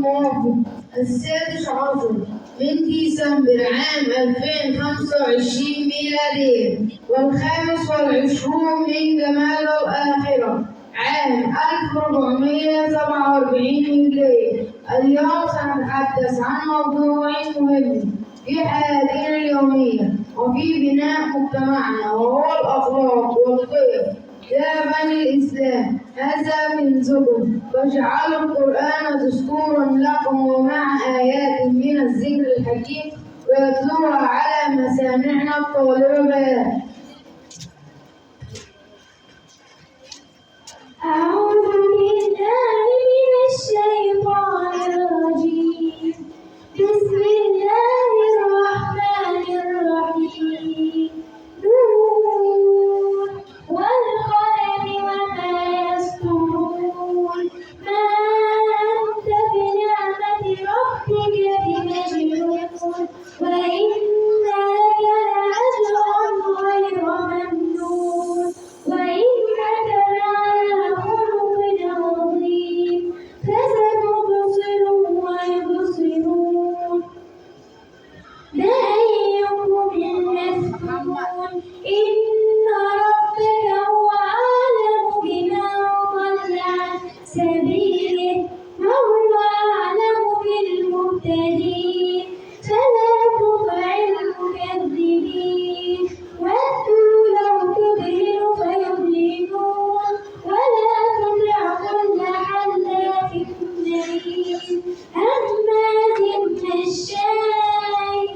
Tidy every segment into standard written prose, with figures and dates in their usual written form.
الموافق 16 من ديسمبر عام 2025 ميلادية، و25 من جماد الآخرة عام 1447 هجرية. اليوم سنتحدث عن موضوع مهم في حياتنا اليومية وفي بناء مجتمعنا، وهو الأخلاق والقيم. يا بني الإسلام، هذا كنزكم، فاجعلوا القرآن دستورا لكم، ومع آيات من الذكر الحكيم ويتلوها على مسامعنا الطالبة بيان. أعوذ بالله من الشيطان الرجيم. بسم الله الرحمن الرحيم. نون والقلم وما يسطرون. ما أنت بنعمة ربك بمجنون. وإن لك لأجرا غير ممنون. وإنك لعلى خلق عظيم. فستبصر ويبصرون بأيكم المفتون. إن ربك هو أعلم بمن ضل عن سبيله وهو أعلم بالمهتدين. فلا تطع المكذبين. ودوا لو تدهن فيدهنون. ولا تطع كل حلاف مهين. هماز مشاء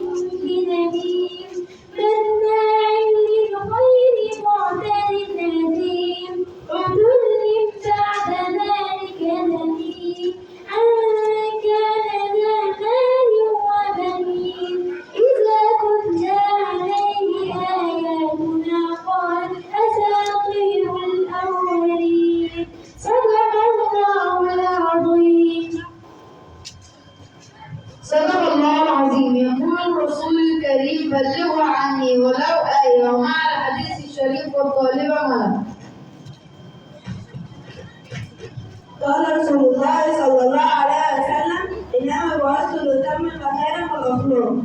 بنميم. مناع للخير معتد أثيم. عتل بعد ذلك زنيم. أن كان ذا مال وبنين. إذا تتلى عليه آياتنا قال أساطير الأولين. صدق الله العظيم. صدق الله العظيم. يقول الرسول الكريم: بلغوا عني ولو آية. ومع الحديث الشريف والطالبة ملك. قال رسول الله صلى الله عليه وسلم: إنما بعثت لأتمم مكارم الأخلاق،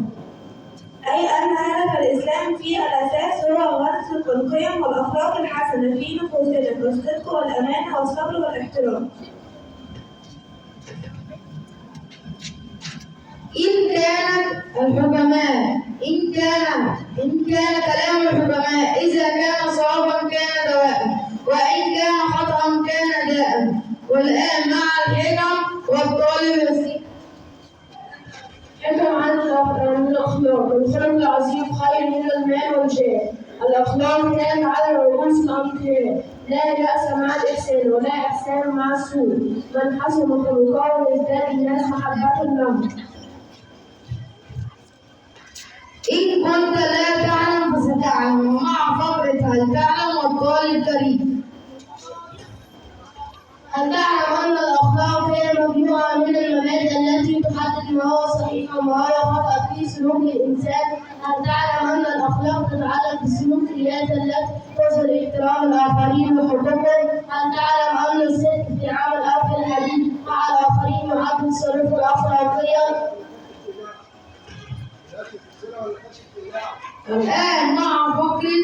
أي أن هدف الإسلام في الأساس هو غرس القيم والأخلاق الحسنة في نفوسنا، كالصدق والأمانة والصبر والاحترام. إن كانت الحكماء إن كان إن كان كلام الحكماء إذا كان صوابا كان دواء، وإن كان خطأ كان داء. والآن مع الحكم والطالب يسير. حكم عن الأخلاق: الخلق العظيم خير من المال والجاه. الأخلاق تنام على رؤوس الأنبياء. لا بأس مع الإحسان ولا إحسان مع السوء. من حسن خلقه يزداد الناس محبة له. إن كنت لا تعلم فستعلم. ومع فقرة هل تعلم والطالب كريم. هل تعلم أن الأخلاق هي مجموعة من المبادئ التي تحدد ما هو صحيح وما هو خطأ في سلوك الإنسان؟ هل تعلم أن الأخلاق تتعلق بالسلوكيات التي تظهر احترام الآخرين وحقوقهم؟ هل تعلم أن الصدق في العمل أو في الحديث مع الآخرين يعد تصرفا أخلاقيا؟ والآن مع فقرة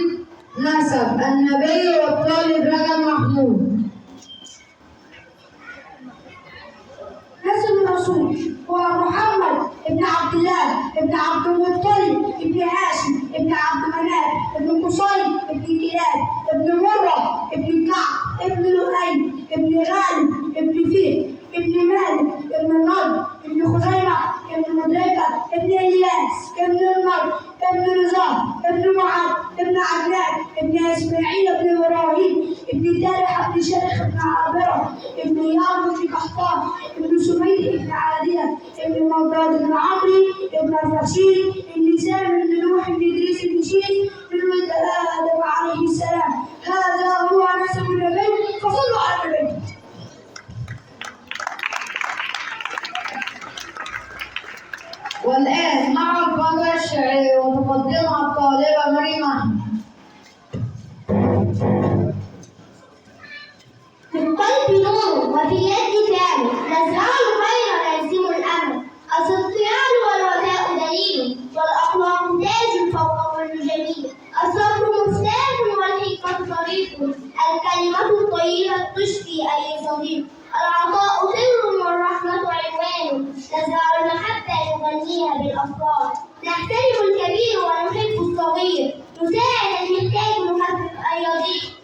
نسب النبي والطالب رجب محمود. نسب الرسول هو محمد ابن عبد الله ابن عبد المطلب ابن هاشم ابن عبد مناف ابن قصي ابن كلاب ابن مرة ابن كعب ابن لؤي ابن غالب ابن فهر ابن مالك ابن النضر ابن خزيمة ابن مدركة ابن إلياس ابن النضر ابن نزار ابن معاذ ابن عدنان ابن إسماعيل ابن إبراهيم ابن تارح ابن شرخ ابن عابرة ابن يعقوب ابن قحطان ابن سميد ابن عادية ابن مرداد ابن عمرو ابن الرشيد ابن سام ابن نوح ابن إدريس ابن شيث من ولد آدم عليه السلام. هذا هو نسب النبي، فصلوا على النبي. والآن مع الفقرة الشعرية وتقدمها الطالبة مريم أحمد. في القلب نور وفي اليد فعل، نزرع الخير نهزم نبنيها بالأفكار. نحترم الكبير ونحب الصغير، نساعد المحتاج ونخفف اليضيق.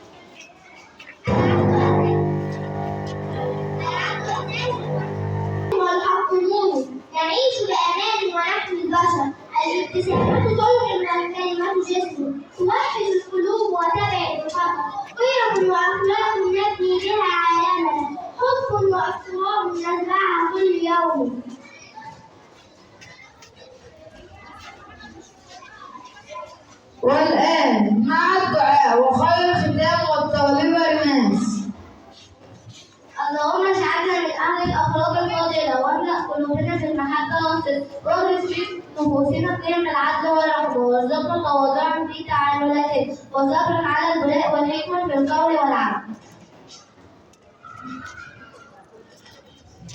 والحق نور، نعيش بأمان ونحمي البشر. الابتسامة طوق والكلمة جسم، توحد القلوب وتبعد الخطر. قيم وأخلاق نبني بها عالمنا، حب واحترام نزرعها كل يوم. والآن مع الدعاء وخير الختام والطالبة ريماس. اللهم اجعلنا من أهل الأخلاق الفاضلة، واملأ قلوبنا بالمحبة والصدق، واغرس في نفوسنا قيم العدل والرحمة، وارزقنا تواضعا في تعاملاتنا، وصبرا على البلاء، والحكمة في القول والعمل.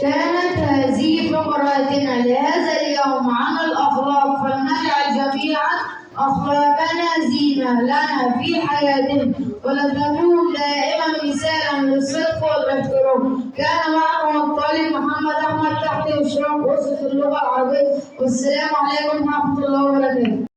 كانت هذه فقراتنا لهذا اليوم عن الأخلاق، فلنجعل جميعا أخلاقنا زينة لنا في حياتنا، ولتكون دائما مثالا للصدق والاحترام. كان معكم الطالب محمد أحمد تحت إشراف أسرة اللغة العربية، والسلام عليكم ورحمة الله وبركاته.